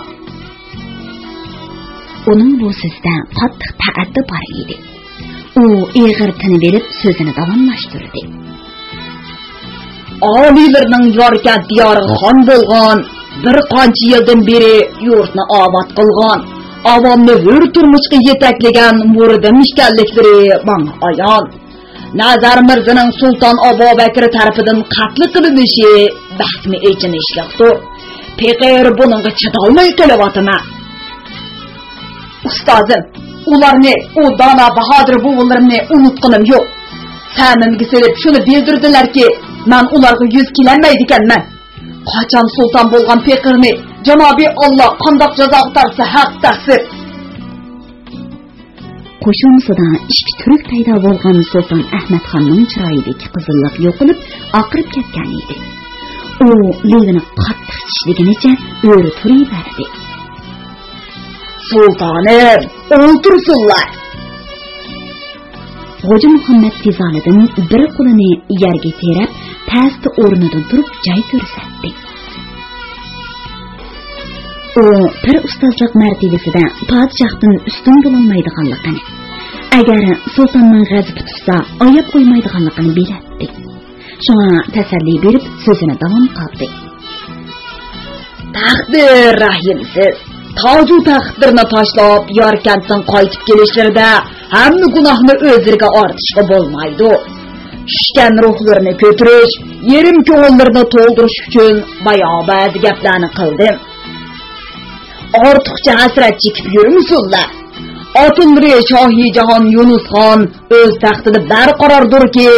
ئۇنىڭ بۇ سۆزىدە قاتتىق تەئەددى بار ئىدى. ئۇ ئېغىر تىنىۋېلىپ سۆزىنى داۋاملاشتۇردى. ئالىيلىرىنىڭ ياركەنت دىيارىغا خان بولغان، بىر قانچە يىلدىن بېرى يۇرتنى ئاۋات قىلغان، ئاۋامنى ھۆر تۇرمۇشقا يېتەكلىگەن مۇرىدىم ئىكەنلىكلىرى ماڭا ئايان. نەزەر مىرزىنىڭ سۇلتان ئابۇبەكرى تەرىپىدىن قەتل قىلىنىشى بەكمۇ ئېچىنىشلىقتۇر. پېقىر بۇنىڭغا چىدالماي قېلىۋاتىمەن. ئۇستازىم، ئۇلارنى، ئۇ دانا باھادىر بوۋىلىرىمنى ئۇنتقىنىم يوق. سەمىمگە سېلىپ شۇنى بىلدۈردىلەركى، مەن ئۇلارغا يۈز كېلەلمەيدىكەنمەن. قاچان سۇلتان بولغان پېقىرنى جانابى ئاللا قانداق جازاغا تارتسا ھەق تەقسىر. قوشۇمىسىدا ئىككى تۈرك پەيدا بولغان سۇلتان ئەھمەتخاننىڭ چىرايىدىكى قىزىللىق يوقىلىپ، ئاقىرىپ كەتكەن ئىدى. ئۇ لېۋىنى قاتتىق چىشلىگىنىچە ئۆرە تۇرۇۋەردى. سۇلتانىم، ئولتۇرسۇنلار! غوجا مۇھەممەد فىزالىدىن بىر قولىنى يەرگە تىرەپ، تەستە ئورنىدىن تۇرۇپ جاي كۆرسەتتى. ئۇ پىر ئۇستازلىق مەرتىۋىسىدە پادىشاھتىن ئۈستۈن بولالمايدىغانلىقىنى، ئەگەر سۇلتاننىڭ غەزىپى تۇتسا، ئاياپ قويمايدىغانلىقىنى بىلەتتى. شۇڭا تەسەللى بېرىپ سۆزىنى داۋام قىلدى. تەقدىر رەھىمسىز. تاجۇ تەختلىرىنى تاشلاپ، ياركەنتتىن قايتىپ كېلىشلىرىدە ھەممە گۇناھنى ئۆزلىرىگە ئارتىشقا بولمايدۇ. چۈشكەن روھلىرىنى كۆتۈرۈش، يېرىم كۆڭۈللىرىنى تولدۇرۇش ئۈچۈن بايا بەزى گەپلەرنى قىلدىم. ئارتۇقچە ھەسرەت چېكىپ يۈرمىسۇنلار. ئاتىلىرى شاھى جاھان يۇنۇسخان ئۆز تەختىدە بەرقاراردۇركى،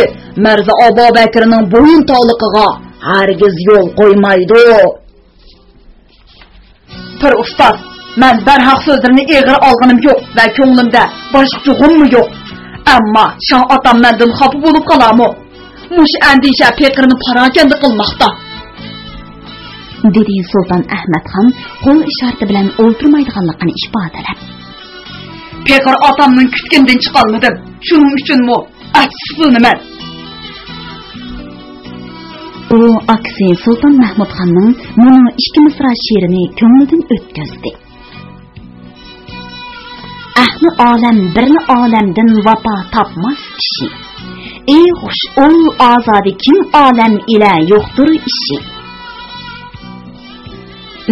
مىرزا ئابابەكرىنىڭ بويۇنتاغلىقىغا ھەرگىز يول قويمايدۇ. پىر ئۇستاز، مەن بەرھەق سۆزلىرىنى ئېغىر ئالغىنىم يوق ۋە كۆڭلۈمدە باشقا ئۇقۇممۇ يوق. ئەمما شاھ ئاتام مەندىن خاپا بولۇپ قالارمۇ؟ مۇشۇ ئەندىشە پېقىرنى پاراكەندە قىلماقتا. دېدى سۇلتان ئەھمەتخان قول ئىشارىتى بىلەن ئولتۇرمايدىغانلىقىنى ئىپادىلەپ. پېقىر ئاتامنىڭ كۈتكىنىدىن چىقالمىدىم. شۇنىڭ ئۈچۈنمۇ ئاچچىقلىنىمەن. ئۇ ئاكىسى سۇلتان مەھمۇدخاننىڭ مۇنۇ ئىككى مىسرا شېئىرىنى كۆڭلىدىن ئۆتكۈزدى. ئەھلى ئالەم بىرلا ئالەمدىن ۋاپا تاپماس كىشى. ئى خۇش ئۇل ئازادە كىم ئالەم ئىلە يوقتۇر ئىشى.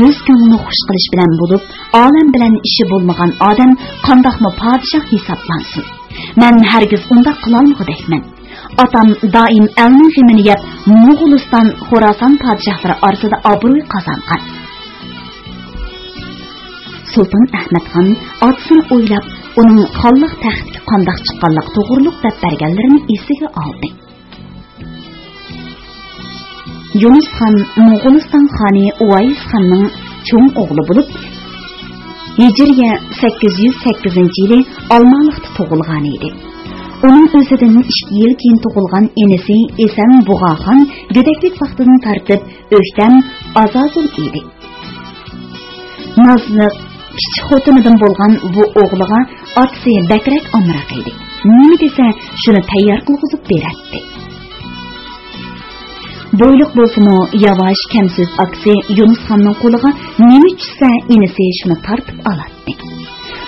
ئۆز كۆڭلىنى خۇش قىلىش بىلەن بولۇپ، ئالەم بىلەن ئىشى بولمىغان ئادەم قانداقمۇ پادىشاھ ھېسابلانسۇن؟ مەن ھەرگىز ئۇنداق قىلالمىغۇدەكمەن. ئاتام دائىم ئەلنىڭ غېمىنى يەپ، موغۇلىستان، خوراسان پادىشاھلىرى ئارىسىدا ئابرۇي قازانغان. سۇلتان ئەھمەتخان ئاتىسىنى ئويلاپ، ئۇنىڭ خانلىق تەختكە قانداق چىققانلىقى توغرۇلۇق دەپ بەرگەنلىرىنى ئېسىگە ئالدى. يۇنۇسخان موغۇلىستان خانى ئۇۋايسخاننىڭ چوڭ ئوغلى بولۇپ، ھىجرىيە سەككىز يۈز سەككىزىنچى يىلى ئالمالىقتا تۇغۇلغان ئىدى. ئۇنىڭ ئۆزىدىن ئىككى يىل كېيىن تۇغۇلغان ئىنىسى ئېسەن بۇغاخان گۆدەكلىك ۋاقتىدىن تارتىپ ئۆكتەم، ئازازۇل ئىدى. نازلىق، كىچىك خوتۇنىدىن بولغان بۇ ئوغلىغا ئاتىسى بەكرەك ئامراق ئىدى. نېمە دېسە، شۇنى تەييار قىلغۇزۇپ بېرەتتى. بويلۇق بولسىمۇ، ياۋاش، كەمسۆز ئاكىسى يۇنۇسخاننىڭ قولىغا نېمە چۈشسە، ئىنىسى شۇنى تارتىپ ئالاتتى.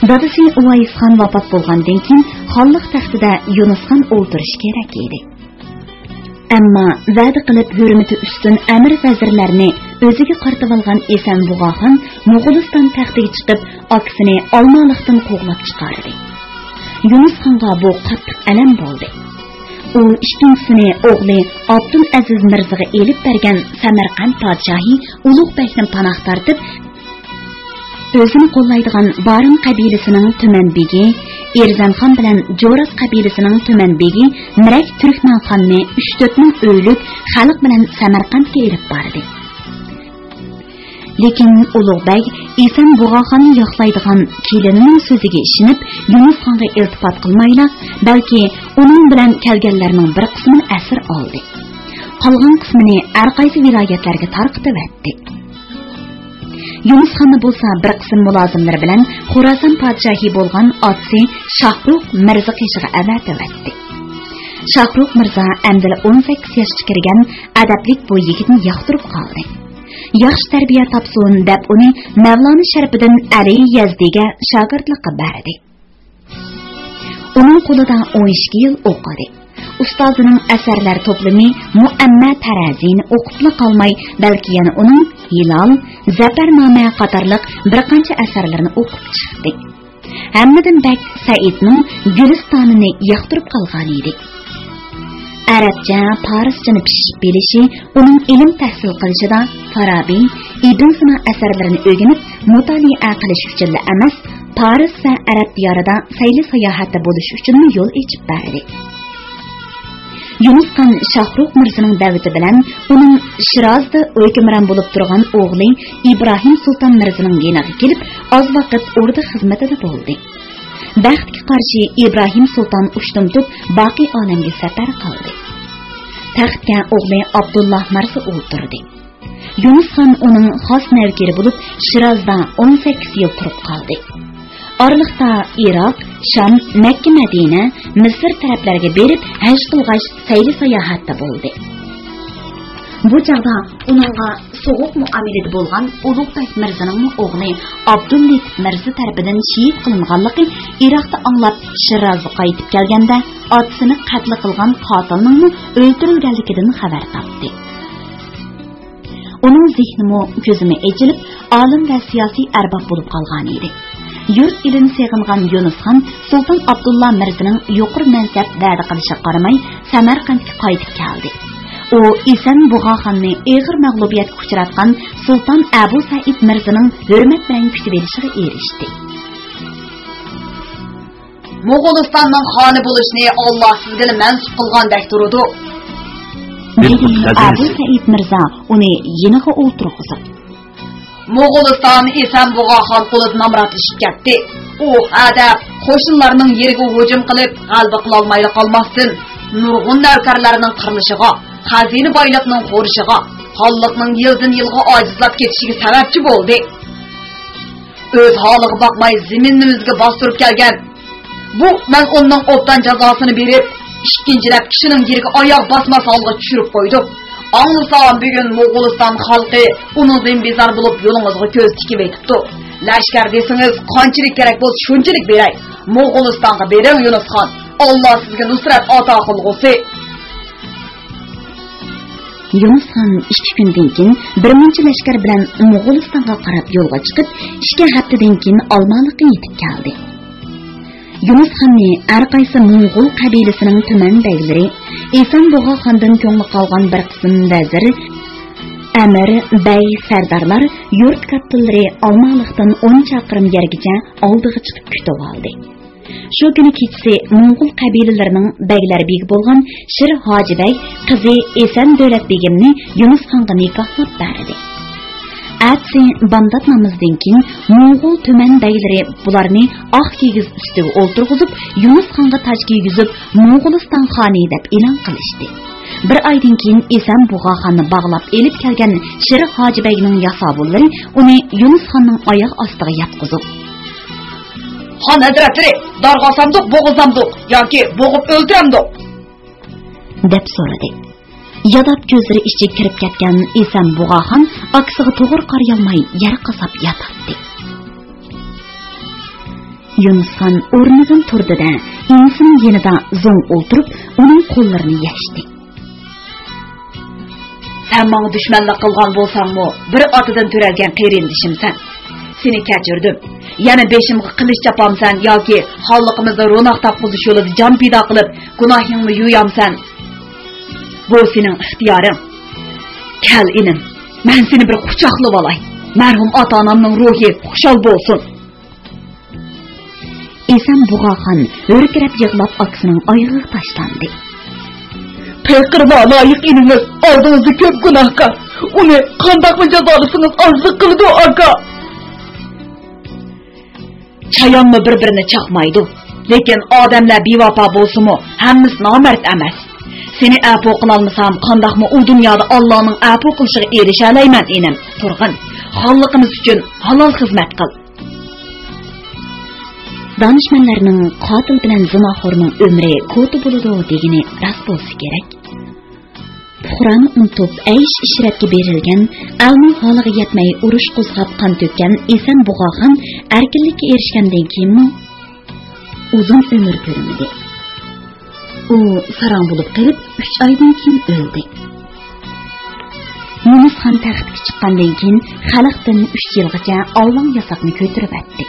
دادىسى ئۇۋايسخان ۋاپات بولغاندىن كېيىن، خانلىق تەختىدە يۇنۇسخان ئولتۇرۇشى كېرەك ئىدى. ئەمما ۋەدە قىلىپ ھۆرمىتى ئۈستۈن ئەمىر ۋەزىرلەرنى ئۆزىگە قارىتىۋالغان ئېسەن بۇغاخان موغۇلىستان تەختىگە چىقىپ، ئاكىسىنى ئالمالىقتىن قوغلاپ چىقاردى. يۇنۇسخانغا بۇ قاتتىق ئەلەم بولدى. ئۇ ئىككىنچىسىنى ئوغلى ئابدۇلئەزىز مىرزىغا ئېلىپ بەرگەن سەمەرقەنت پادىشاھى ئۇلۇغ بەگنى پاناھ تارتىپ، ئۆزىنى قوللايدىغان بارىن قەبىلىسىنىڭ تۈمەن بېگى ئېرزەنخان بىلەن جوراس قەبىلىسىنىڭ تۈمەن بېگى مىرەك تۈركمەنخاننى ئۈچ تۆت مىڭ ئۆيلۈك خەلق بىلەن سەمەرقەنتكە ئېلىپ باردى. لېكىن ئۇلۇغ بەگ ئېسەن بۇغاخاننى ياقلايدىغان كېلىنىنىڭ سۆزىگە ئىشىنىپ، يۇنۇسخانغا ئىلتىپات قىلمايلا، بەلكى ئۇنىڭ بىلەن كەلگەنلەرنىڭ بىر قىسمىنى ئەسىر ئالدى. قالغان قىسمىنى ھەر قايسى ۋىلايەتلەرگە تارقىتىۋەتتى. يۇنۇسخاننى بولسا بىر قىسىم مۇلازىملىرى بىلەن خوراسان پادىشاھى بولغان ئاتىسى شاھرۇخ مىرزا قېشىغا ئەۋەتىۋەتتى. شاھرۇخ مىرزا ئەمدىلا ئون سەككىز ياشقا كىرگەن ئەدەپلىك بۇ يىگىتنى ياقتۇرۇپ قالدى. ياخشى تەربىيە تاپسۇن دەپ ئۇنى مەۋلانا شەرىپىدىن ئەلى يەزدىگە شاگىرتلىققا بەردى. ئۇنىڭ قولىدا ئون ئىككى يىل ئوقۇدى. ئۇستازىنىڭ ئەسەرلەر توپلىمى مۇئەممە تەرەزىنى ئوقۇپلا قالماي، بەلكى يەنە ئۇنىڭ ھىلال، زەپەرنامە قاتارلىق بىر قانچە ئەسەرلىرىنى ئوقۇپ چىقتى. ھەممىدىن بەك سەئىدنىڭ گۈلىستانىنى ياقتۇرۇپ قالغانىدى. ئەرەبچە، پارسچىنى پىششىق بىلىشى ئۇنىڭ ئىلىم تەھسىل قىلىشىدا فارابى، ئىبن سىنا ئەسەرلىرىنى ئۆگىنىپ مۇتالىئە قىلىش ئۈچۈنلا ئەمەس، پارس ۋە ئەرەب دىيارىدا سەيلە ساياھەتتە بولۇش ئۈچۈنمۇ يول ئېچىپ بەردى. يۇنۇسخان شاھرۇخ مىرزىنىڭ دەۋىتى بىلەن ئۇنىڭ شىرازدا ھۆكۈمران بولۇپ تۇرغان ئوغلى ئىبراھىم سۇلتان مىرزىنىڭ يېنىغا كېلىپ، ئاز ۋاقىت ئوردا خىزمىتىدە بولدى. بەختكە قارشى، ئىبراھىم سۇلتان ئۇشتۇمتۇت باقىي ئالەمگە سەپەر قىلدى. تەختكە ئوغلى ئابدۇللا مىرزا ئولتۇردى. يۇنۇسخان ئۇنىڭ خاس نەۋكىرى بولۇپ، شىرازدا ئون سەككىز يىل تۇرۇپ قالدى. ئارىلىقتا ئىراق، شام، مەككە، مەدىنە، مىسىر تەرەپلەرگە بېرىپ، ھەج قىلغاچ، سەيلە ساياھەتتە بولدى. بۇ چاغدا ئۇنىڭغا سوغۇق مۇئامىلىدە بولغان ئۇلۇغ بەگ مىرزىنىڭمۇ ئوغلى ئابدۇللېتىپ مىرزا تەرىپىدىن شېھىت قىلىنغانلىقى ئىراقتا ئاڭلاپ، شىرازغا قايتىپ كەلگەندە، ئاتىسىنى قەتل قىلغان قاتىلنىڭمۇ ئۆلتۈرۈلگەنلىكىدىن خەۋەر تاپتى. ئۇنىڭ زېھنىمۇ، كۆزىمۇ ئېچىلىپ، ئالىم ۋە سىياسىي ئەرباب بولۇپ قالغانىدى. يۇرت ئېلىنى سېغىنغان يۇنۇسخان سۇلتان ئابدۇللا مىرزىنىڭ يۇقىرى مەنسەپ ۋەدە قىلىشىغا قارىماي، سەمەرقەنتكە قايتىپ كەلدى. ئۇ ئېسەن بۇغاخاننى ئېغىر مەغلۇبىيەتكە ئۇچراتقان سۇلتان ئەبۇ سەئىد مىرزىنىڭ ھۆرمەت بىلەن كۈتۈۋېلىشىغا ئېرىشتى. موغۇلىستاننىڭ خانى بولۇشنى ئاللا سىزگىلا مەنسۇپ قىلغاندەك تۇرىدۇ، دېدى ئەبۇ سەئىد مىرزا ئۇنى يېنىغا ئولتۇرغۇزۇپ. موغۇلىستان ئېسەن بۇغاخان قولىدا نامراتلىشىپ كەتتى. ئۇ ھەدەپ قوشۇنلارنىڭ يېرىگە ھۇجۇم قىلىپ، غەلىبە قىلالمايلا قالماستىن، نۇرغۇن نەۋكەرلەرنىڭ قىرىلىشىغا، خەزىنە بايلىقنىڭ خورىشىغا، خانلىقنىڭ يىلدىن يىلغا ئاجىزلاپ كېتىشىگە سەۋەبچى بولدى. ئۆز ھالىغا باقماي زېمىنىمىزگە باستۇرۇپ كەلگەن بۇ مەلئۇننىڭ ئوبدان جازاسىنى بېرىپ، ئىككىنچىلەپ كىشىنىڭ يېرىگە ئاياغ باسماس ھالغا چۈشۈرۈپ قويدۇق. ئاڭلىسام، بۈگۈن موغۇلىستان خەلقى ئۇنىڭدىن بىزار بولۇپ يولىڭىزغا كۆز تىكىۋېتىپتۇ. لەشكەر دېسىڭىز، قانچىلىك كېرەك بولسا شۇنچىلىك بېرەي. موغۇلىستانغا بېرىڭ، يۇنۇس خان. ئاللا سىزگە نۇسرەت ئاتا قىلغۇسى. يۇنۇس خان ئىككى كۈندىن كېيىن بىر مۇنچە لەشكەر بىلەن موغۇلىستانغا قاراپ يولغا چىقىپ، ئىككى ھەپتىدىن كېيىن ئالمالىققا يېتىپ كەلدى. يۇنۇس خاننى ھەر قايسى موڭغۇل قەبىلىسىنىڭ تۈمەن بەگلىرى، ئېسەن بۇغا خاندىن كۆڭلى قالغان بىر قىسىم ۋەزىر، ئەمىر، بەگ، سەردارلار، يۇرت كاتتىلىرى ئالمالىقتىن ئون چاقىرىم يەرگىچە ئالدىغا چىقىپ كۈتۈۋالدى. شۇ كۈنى كېچىسى موڭغۇل قەبىلىلىرىنىڭ بەگلەر بېگى بولغان شىر ھاجى بەگ قىزى ئېسەن دۆلەت بېگىمنى يۇنۇس خانغا نىكاھلاپ بەردى. ئەتىسى بامدات نامىزىدىن كېيىن موڭغۇل تۈمەن بەگلىرى بۇلارنى ئاق كىگىز ئۈستىگە ئولتۇرغۇزۇپ، يۇنۇس خانغا تاج كىيگۈزۈپ، موڭغۇلىستان خانى دەپ ئېلان قىلىشتى. بىر ئايدىن كېيىن ئېسەن بۇغا خاننى باغلاپ ئېلىپ كەلگەن شىر ھاجى بەگنىڭ ياساۋۇللىرى ئۇنى يۇنۇس خاننىڭ ئاياغ ئاستىغا ياتقۇزۇپ، خان ھەزرەتلىرى، دارغا ئاسامدۇق، بوغۇزلامدۇق ياكى بوغۇپ ئۆلتۈرەمدۇق؟ دەپ سورىدى. ياداپ كۆزلىرى ئىچىگە كىرىپ كەتكەن ئېسەن بۇغاخان ئاكىسىغا توغرا قارىيالماي يەر قاساپ ياتاتتى. يۇنۇسخان ئورنىدىن تۇردى-دە، ئىنىسىنىڭ يېنىدا زوڭ ئولتۇرۇپ، ئۇنىڭ قوللىرىنى يەشتى. سەن ماڭا دۈشمەنلىك قىلغان بولساڭمۇ، بىر ئاتىدىن تۆرەلگەن قېرىندىشىمسەن. سېنى كەچۈردۈم. يەنە بېشىمغا قىلىچ چاپامسەن ياكى خانلىقىمىزدا روناق تاپقۇزۇش يولىدا جان پىدا قىلىپ، گۇناھىڭنى يۇيامسەن؟ بۇ سېنىڭ ئىختىيارىڭ. كەل، ئىنىم، مەن سېنى بىر قۇچاقلىۋالاي. مەرھۇم ئاتا-ئانامنىڭ روھى خۇشال بولسۇن. ئېسەن بۇغاخان ھۆركىرەپ يىغلاپ ئاكىسىنىڭ ئايىغىغا تاشلاندى. قىرقىرما لايىق ئىنىڭىز ئالدىڭىزدا كۆپ گۇناھكار. ئۇنى قانداقمۇ جازالىسىڭىز ئارزۇ قىلىدۇ، ئاكا. چايانمۇ بىر-بىرىنى چاقمايدۇ. لېكىن ئادەملەر بىۋاپا بولسىمۇ، ھەممىسى نامەرد ئەمەس. سېنى ئەپۇ قىلالمىسام، قانداقمۇ ئۇ دۇنيادا ئاللانىڭ ئەپۇ قىلىشىغا ئېرىشەلەيمەن، ئىنىم. تۇرغىن، خانلىقىمىز ئۈچۈن ھالال خىزمەت قىل. دانىشمەنلەرنىڭ قاتىل بىلەن زىناخورنىڭ ئۆمرى كوتا بولىدۇ دېگىنى راست بولسا كېرەك. پۇقرانى ئۇنتۇپ، ئەيش-ئىشرەتكە بېرىلگەن، ئەلنىڭ ھالىغا يەتمەي ئۇرۇش قوزغاپ قان تۆككەن ئېسەن بۇغاخان ئەركىنلىككە ئېرىشكەندىن كېيىنمۇ ئۇزۇن ئۆمۈر كۆرمىدى. ئۇ ساراڭ بولۇپ قېلىپ، ئۈچ ئايدىن كېيىن ئۆلدى. يۇنۇس خان تەختكە چىققاندىن كېيىن، خەلقتىن ئۈچ يىلغىچە ئالۋاڭ ياساقنى كۆتۈرۈۋەتتى.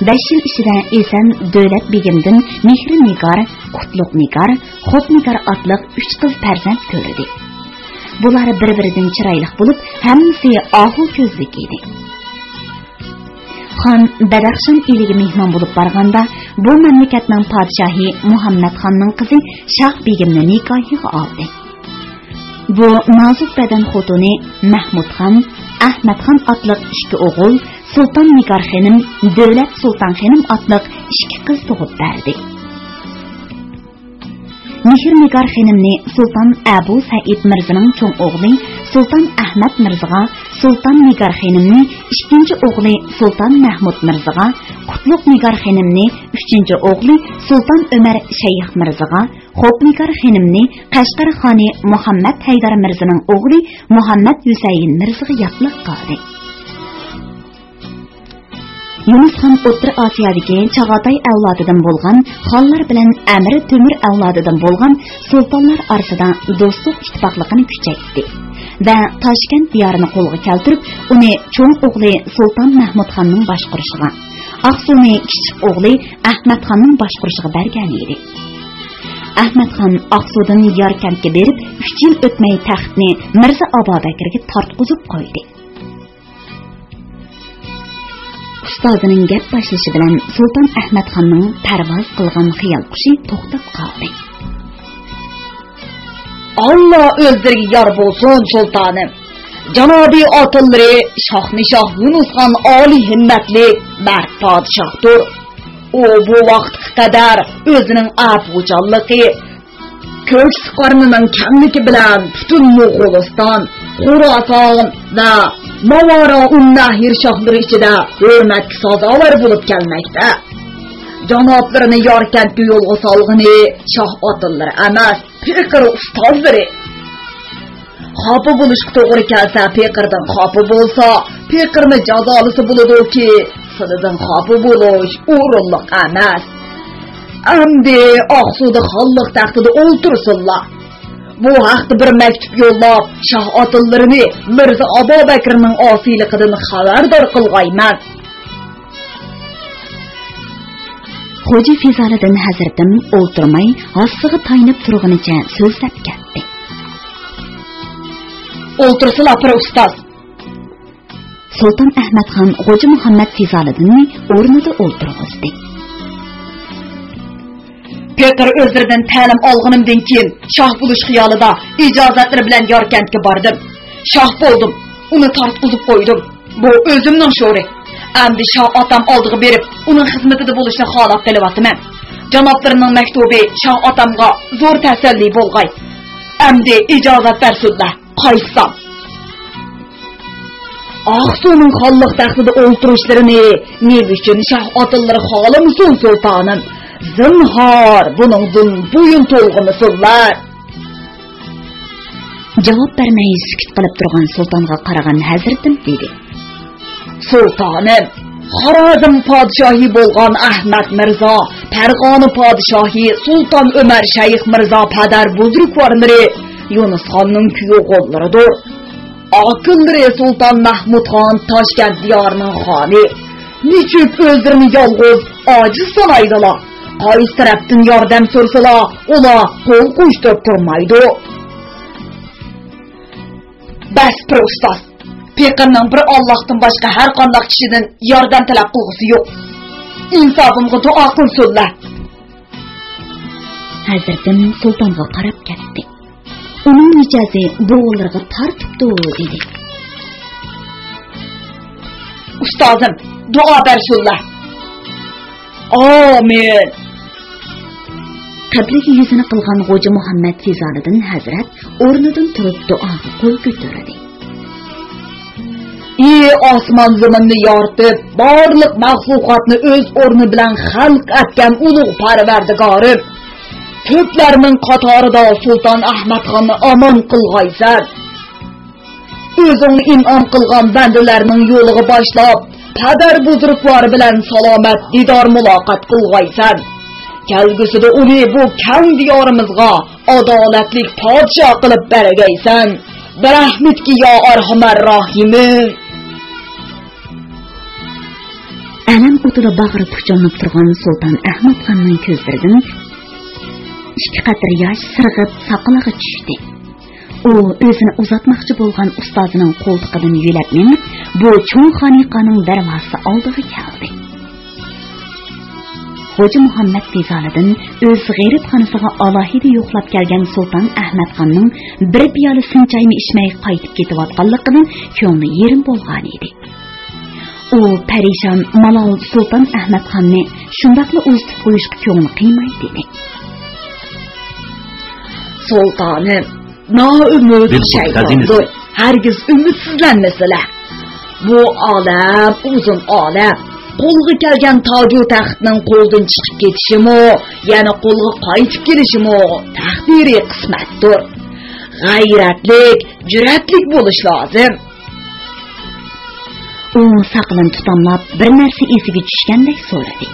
بەش يىل ئىچىدە ئېسەن دۆلەت بېگىمدىن مېھرى نىگار، قۇتلۇق نىگار، خوپ نىگار ئاتلىق ئۈچ قىز پەرزەنت كۆردى. بۇلار بىر-بىرىدىن چىرايلىق بولۇپ، ھەممىسى ئاھۇ كۆزلۈك ئىدى. خان بەدەخشان ئېلىگە مېھمان بولۇپ بارغاندا، بۇ مەملىكەتنىڭ پادىشاھى مۇھەممەد خاننىڭ قىزى شاھ بېگىمنى نىكاھىغا ئالدى. بۇ نازۇك بەدەن خوتۇنى مەھمۇد خان، ئەھمەد خان ئاتلىق ئىككى ئوغۇل، سۇلتان نىگار خېنىم، دۆلەت سۇلتان خېنىم ئاتلىق ئىككى قىز تۇغۇپ بەردى. مېھىر نىگار خېنىمنى سۇلتان ئەبۇ سەئىد مىرزىنىڭ چوڭ ئوغلى سۇلتان ئەھمەد مىرزىغا، سۇلتان نىگار خېنىمنى ئىككىنچى ئوغلى سۇلتان مەھمۇد مىرزىغا، قۇتلۇق نىگار خېنىمنى ئۈچىنچى ئوغلى سۇلتان ئۆمەر شەيخ مىرزىغا، خوپ نىگار خېنىمنى قەشقەر خانى مۇھەممەد ھەيدەر مىرزىنىڭ ئوغلى مۇھەممەد ھۈسەيىن مىرزىغا ياپلىق قىلدى. يۇنۇس خان ئوتتۇرا ئاسىيادىكى چاغاتاي ئەۋلادىدىن بولغان خانلار بىلەن ئەمىر تۆمۈر ئەۋلادىدىن بولغان سۇلتانلار ئارىسىدا دوستلۇق ئىتتىپاقلىقىنى كۈچەيتتى ۋە تاشكەنت دىيارىنى قولغا كەلتۈرۈپ، ئۇنى چوڭ ئوغلى سۇلتان مەھمۇد خاننىڭ باشقۇرۇشىغا، ئاقسۇنى كىچىك ئوغلى ئەھمەد خاننىڭ باشقۇرۇشىغا بەرگەن ئىدى. ئەھمەد خان ئاقسۇدىن ياركەنتكە بېرىپ، ئۈچ يىل ئۆتمەي تەختنى مىرزا ئابابەكرىگە تارتقۇزۇپ قويدى. ئۇستازىنىڭ گەپ باشلىشى بىلەن سۇلتان ئەھمەد خاننىڭ پەرۋاز قىلغان خىيال قۇشى توختاپ قالدى. ئاللا ئۆزلىرىگە يار بولسۇن، سۇلتانىم. جانابىي ئاتىلىرى شاھنىشاھ يۇنۇسخان ئالىي ھىممەتلىك، مەرد پادىشاھتۇر. ئۇ بۇ ۋاقىتقا قەدەر ئۆزىنىڭ ئەپۇچانلىقى، كۆكسى قارنىنىڭ كەڭلىكى بىلەن پۈتۈن موغۇلىستان، خوراسان ۋە ماۋارائۇننەھر شاھلىرى ئىچىدە ھۆرمەتكە سازاۋەر بولۇپ كەلمەكتە. جانابلىرىنى ياركەنتكە يولغا سالغىنى شاھ ئاتىلىرى ئەمەس، پېقىر ئۇستازلىرى. خاپا بولۇشقا توغرا كەلسە، پېقىردىن خاپا بولسا، پېقىرنى جازالىسا بولىدۇكى، سىلىدىن خاپا بولۇش ئورۇنلۇق ئەمەس. ئەمدى ئاقسۇدا خانلىق تەختىدە ئولتۇرسۇنلا. بۇ ھەقتە بىر مەكتۇپ يوللاپ، شاھ ئاتىلىرىنى مىرزا ئابابەكرىنىڭ ئاسىيلىقىدىن خەۋەردار قىلغايمەن. خوجا فىزالىدىن ھەزرىتىم ئولتۇرماي، ھاسىسىغا تايىنىپ تۇرغىنىچە سۆزلەپ كەتتى. ئولتۇرسىلا، پىر ئۇستاز. سۇلتان ئەھمەتخان خوجا مۇھەممەد فىزالىدىننى ئورنىدا ئولتۇرغۇزدى. پېقىر ئۆزلىرىدىن تەلىم ئالغىنىمدىن كېيىن، شاھ بولۇش خىيالىدا ئىجازەتلىرى بىلەن ياركەنتكە باردىم. شاھ بولدۇم، ئۇنى تارتقۇزۇپ قويدۇم. بۇ ئۆزۈمنىڭ شورى. ئەمدى شاھ ئاتام ئالدىغا بېرىپ، ئۇنىڭ خىزمىتىدە بولۇشنى خالاپ قېلىۋاتىمەن. جانابلىرىنىڭ مەكتۇبى شاھ ئاتامغا زور تەسەللى بولغاي. ئەمدى ئىجازەت بەرسۇنلە، قايتسام. ئاقسۇنىڭ خانلىق تەختىدە ئولتۇرۇشلىرىنى نېمە ئۈچۈن شاھ ئاتىلىرى خالىمىسۇن، سۇلتانىم؟ زىنھار، بۇنىڭدىن بويۇن تولغىمىسۇنلار. جاۋاب بەرمەي سۈكۈت قىلىپ تۇرغان سۇلتانغا قارىغان ھەزرىتىم دېدى. سۇلتانىم، خارازم پادىشاھى بولغان ئەھمەد مىرزا، پەرغانە پادىشاھى سۇلتان ئۆمەر شەيخ مىرزا پەدەر بۇزرۇكۋارلىرى يۇنۇسخاننىڭ كۈيئوغۇللىرىدۇر. ئاكىلىرى سۇلتان مەھمۇدخان تاشكەنت دىيارىنىڭ خانى. نېچۈن ئۆزلىرىنى يالغۇز، ئاجىز سانايدىلا؟ قايسى تەرەپتىن ياردەم سورىسىلا، ئۇلار قول قوشتۇرۇپ تۇرمايدۇ. بەس، پىر ئۇستاز. پېقىرنىڭ بىر ئاللاھتىن باشقا ھەر قانداق كىشىدىن ياردەم تەلەپ قىلغۇسى يوق. ئىنسابىمغا دۇئا قىلسۇنلە. ھەزرىتىم سۇلتانغا قاراپ كەتتى. ئۇنىڭ مىجەزى بوغۇنلىرىغا تارتىپتۇ، دېدى. ئۇستازىم، دۇئا بەرسۇنلە. ئامىن. قىبلىگە يۈزىنى قىلغان غوجا مۇھەممەد فىزالىدىن ھەزرەت ئورنىدىن تۇرۇپ دۇئاغا قول كۆتۈردى. ئى ئاسمان زېمىننى يارىتىپ، بارلىق مەخلۇقاتنى ئۆز ئورنى بىلەن خەلق ئەتكەن ئۇلۇغ پەرۋەردىگارىم! كۆپلەرنىڭ قاتارىدا سۇلتان ئەھمەتخاننى ئامان قىلغايسەن! ئۆزۈڭ ئىنئام قىلغان بەندىلەرنىڭ يولىغا باشلاپ، پەدەر بۇزرۇكۋار بىلەن سالامەت دىدار مۇلاقات قىلغايسەن! كەلگۈسىدە ئۇنى بۇ كەڭ دىيارىمىزغا ئادالەتلىك پادىشاھ قىلىپ بەرگەيسەن، بىرەھمىتكە يا ئەرھەمەر راھىمىن. ئەلەم ئوتىدا باغرى پۇچۇلنۇپ تۇرغان سۇلتان ئەھمەتخاننىڭ كۆزلىرىدىن ئىككى قەترە ياش سىرغىپ ساقىلىغا چۈشتى. ئۇ ئۆزىنى ئۇزاتماقچى بولغان ئۇستازىنىڭ قولتۇقىدىن يۆلەپ مېڭىپ، بۇ چوڭ خانىقانىڭ دەرۋازىسى ئالدىغا كەلدى. خوجا مۇھەممەد فىزالىدىن ئۆز غېرىبخانىسىغا ئالاھىدە يوقلاپ كەلگەن سۇلتان ئەھمەتخاننىڭ بىر پىيالە سىنچايمۇ ئىچمەي قايتىپ كېتىۋاتقانلىقىدىن كۆڭلى يېرىم بولغانىدى. ئۇ پەرىشان، مالال سۇلتان ئەھمەتخاننى شۇنداقلا ئۇزىتىپ قويۇشقا كۆڭلى قىيماي دېدى. سۇلتانىم، نائۈمىد شەيتاندۇر، ھەرگىز ئۈمىدسىزلەنمىسىلە. بۇ ئالەم ئۇزۇن ئالەم. قولغا كەلگەن تاجۇ تەختنىڭ قولدىن چىقىپ كېتىشىمۇ، يەنە قولغا قايتىپ كېلىشىمۇ تەقدىرىي قىسمەتتۇر. غەيرەتلىك، جۈرئەتلىك بولۇش لازىم. ئۇ ساقىلىنى تۇتاملاپ، بىر نەرسە ئېسىگە چۈشكەندەك سورىدى.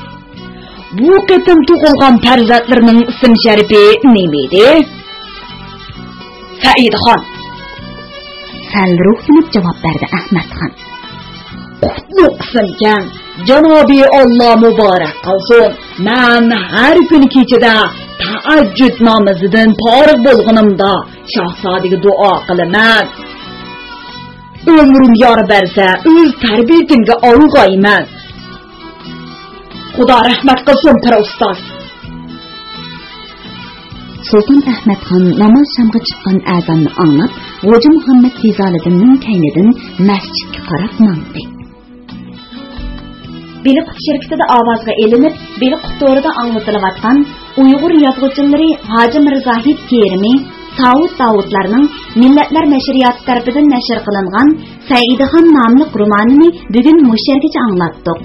بۇ قېتىم تۇغۇلغان پەرزەنتلىرىنىڭ ئىسىم شەرىپى نېمە ئىدى؟ سەئىدخان. سەل روھلىنىپ جاۋاب بەردى ئەھمەتخان. قۇتلۇق ئىسىمكەن، جانابى ئاللا مۇبارەك قىلسۇن. مەن ھەر كۈنى كېچىدە تەھەججۇد نامىزىدىن پارىغ بولغىنىمدا شاھزادىگە دۇئا قىلىمەن. ئۆمرۈم يار بەرسە، ئۆز تەربىيىتىمگە ئالغايمەن. خۇدا رەھمەت قىلسۇن، پىر ئۇستاز. سۇلتان ئەھمەتخان ناماز شامغا چىققان ئەزاننى ئاڭلاپ، غوجا مۇھەممەد فىزالىدىننىڭ كەينىدىن مەسچىتكە قاراپ ماڭدى. بېلىققۇت شىركىتىدە ئاۋازغا ئېلىنىپ، بېلىققۇت تورىدا ئاڭلىتىلىۋاتقان ئۇيغۇر يازغۇچىلىرى ھاجى مىرزاھىت كېرىمى، ساۋۇت داۋۇتلارنىڭ مىللەتلەر نەشرىياتى تەرىپىدىن نەشر قىلىنغان سەئىدىخان ناملىق رومانىنى بۈگۈن مۇشۇ يەرگىچە ئاڭلاتتۇق.